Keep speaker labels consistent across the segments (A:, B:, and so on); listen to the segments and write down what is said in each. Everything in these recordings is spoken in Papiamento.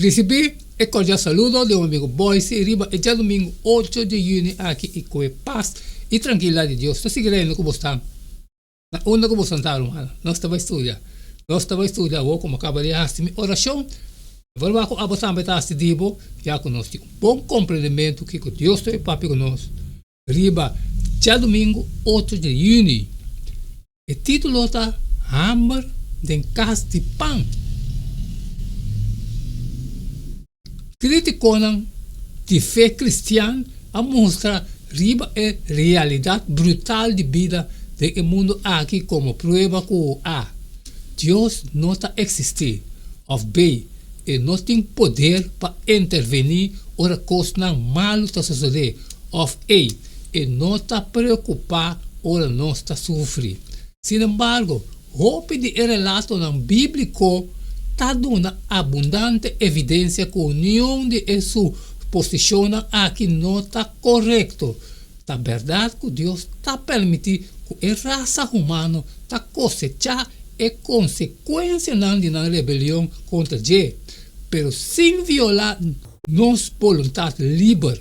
A: Risibí e kordial saludo di un amigo Boyce riba e djadumingu ocho di yüni aki i ku e pas i trankilidat di Dios ta sigui reina ku bo sta na unda ku bo santá rumannan. Nos ta bai studia. Nos ta bai studia awor ku mi a kaba di hasi mi orashon. Evaluá ku abo tambe ta hasi di bo ya ku nos tin un bon komprendementu kiko Dios ta papia ku nos riba djadumingu ocho di yüni. E título ta Hamber den Kas di Pan. Krítikonan di fe kristian a mustra riba e realidat brutal di bida den e mundu aki komo prueba ku A. Dios no ta eksistí òf B. E no tin poder pa intervení ora kosnan malu ta sosodé òf E. E no ta preokupá ora nos ta sufri. Sin embargo, hopi di e relatonan bíbliko ta duna abundante evidensia ku niun di e suposishonnan aki no ta korekto. Ta bèrdat ku Dios ta permití ku e rasa humano ta kosechá e konsekuensianan di nan rebelion kontra dje, pero sin violá nos boluntat liber.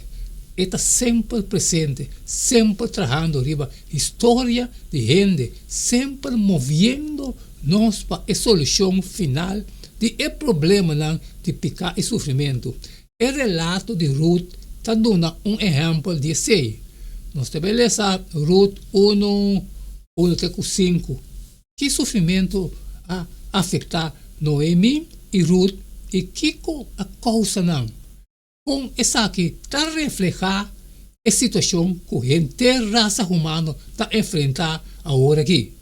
A: E ta semper presente, semper trahando riba historia di hende, semper moviendo nos pa e solushon final di e problemanan di piká i sufrimentu. E relato di Rut ta duna un ehèmpel di esei. Nos ta bai lesa Rut unu, unu te ku sinku. Ki sufrimentu a afektá Noemi i Rut i kiko a kousa nan? Kon esaki ta reflehá e situashon ku henter rasa humano ta enfrentá awor aki?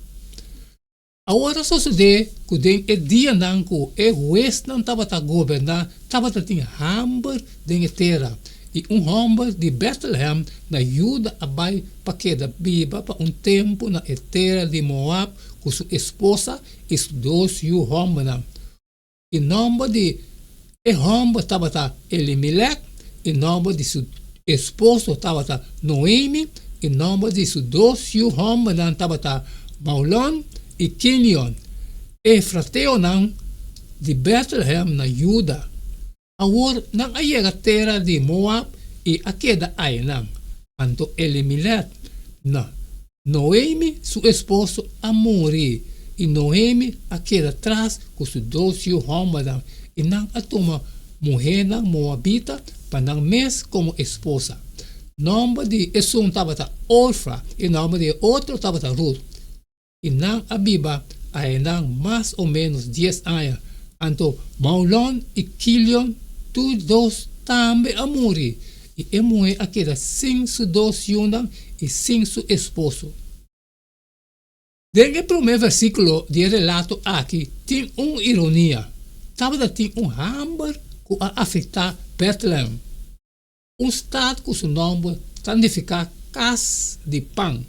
A: Awor a sosodé ku den e dianan ku e huesnan tabata goberná tabata tin hamber den e tera, i un hòmber di Bètlehèm na Juda a bai pa keda biba pa un tempu na e tera di Moab ku su esposa i su dos yu hòmbernan. E nòmber di e hòmber tabata Elimelèk, e nòmber di su esposo tabata Noemi, e nòmber di su dos yu hòmbernan tabata Mahlon i Kilion, efrateonan di Bètlehèm na Juda. Awor nan a yega tera di Moab i a keda ayanan. Anto Elimelèk na Noemi, su esposo, a muri, i Noemi a keda tras ku su dos yu hòmbernan, i nan a tuma muhénan moabita pa nan mes komo esposa. Nòmber di esun tabata Orfa, i nòmber di e otro tabata Rut. I nan a biba ayanan mas o ménos dies aña. Anto Mahlon i Kilion tur dos tambe a muri, i e muhé a keda sin su dos yunan i sin su esposo. Den e promé versíkulo di e relato aki tin un ironia, tabata tin un hamber ku a afektá Bètlehèm, un stat ku su nòmber ta nifiká kas di pan.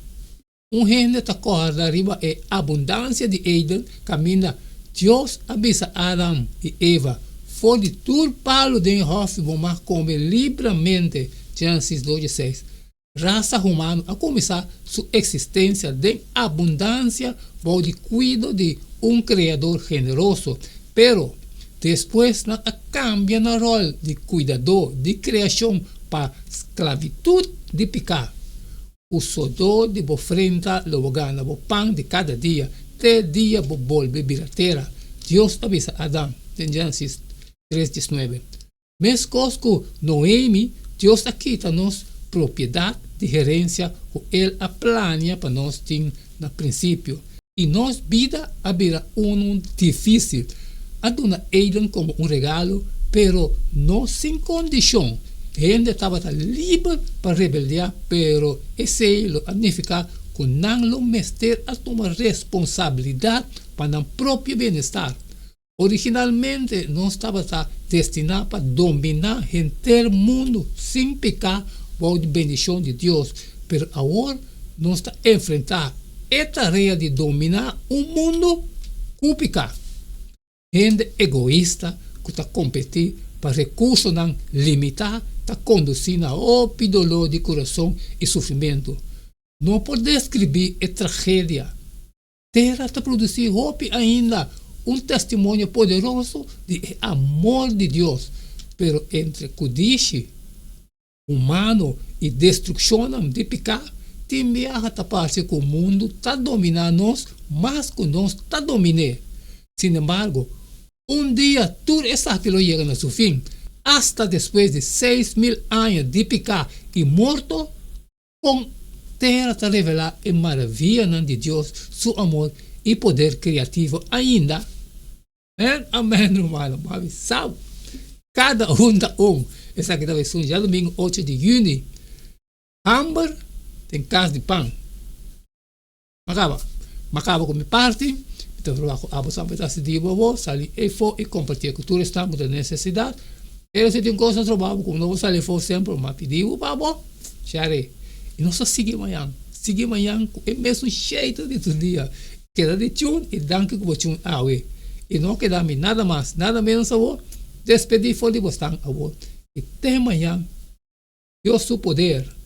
A: Un hende ta kòrda riba e abundansia di Eden kaminda Dios a bisa Adam i Eva, For di tur palu den e hòfi bo mag kome libramente, Génesis dos dieseis. Rasa humano a kuminsá su eksistensia den abundansia bou di kuido di un Kreador generoso. Pero, despues nan a kambia nan ròl di kuidadó di kreashon pa sklavitut di piká. Ku sodó di bo frenta lo bo gana bo pan di kada dia, te dia bo bolbe bira tera, Dios a bisa Adam den Génesis tres diesnuebe. Meskos ku Noemi, Dios a kita nos propiedat di herensia ku el a plania pa nos tin na prinsipio, i nos bida a bira unu difísil. A duna Eden komo un regalo, pero no sin kondishon. Hende tabata liber pa rebeldiá, pero esei lo a nifiká ku nan lo mester a tuma responsabilidat pa nan propio bienestar. Originalmente nos tabata destiná pa dominá henter mundu sin piká bou di bendishon di Dios, pero awor nos ta enfrentá e tarea di dominá un mundu ku piká. Hende egoista ku ta kompetí pa rekursonan limitá ta kondusí na hopi doló di kurason i sufrimentu. No por deskribí e tragedia. Tera ta produsí hopi ainda. un testimonio poderoso di e amor di Dios, pero entre kudishi humano i destrukshonnan di piká, tin biaha ta parse ku mundu ta dominá nos mas ku nos ta domin'é. Sinembargo, un dia tur esaki lo yega na su fin, asta despues di 6000 aña di piká i morto. Kon tera ta revelá e maravianan di Dios su amor i poder kreativo ainda? Amen, amen, rumannan. Bo a bisa bo. Kada un ta un. Esaki ta esun djadumingu ocho di yüni. Hamber den kas di pan. M'a kaba. M'a kaba ku mi parti. Mi ta proba ku abo sa ta sidi bo bo sali efo i kompartié ku tur esnan ku ta nesesidat. Pero si tin kos ta troba bo ku no por sali efo semper, m'a pidi bo pa bo share. I nos ta sigui mañan. Sigui mañan ku e mesun sheitu di tur dia. Keda di tune i danki ku bo tune awe. I no keda mi nada mas, nada ménos awor. Despedí for di bo stan awor. I te mañan. Dios su poder.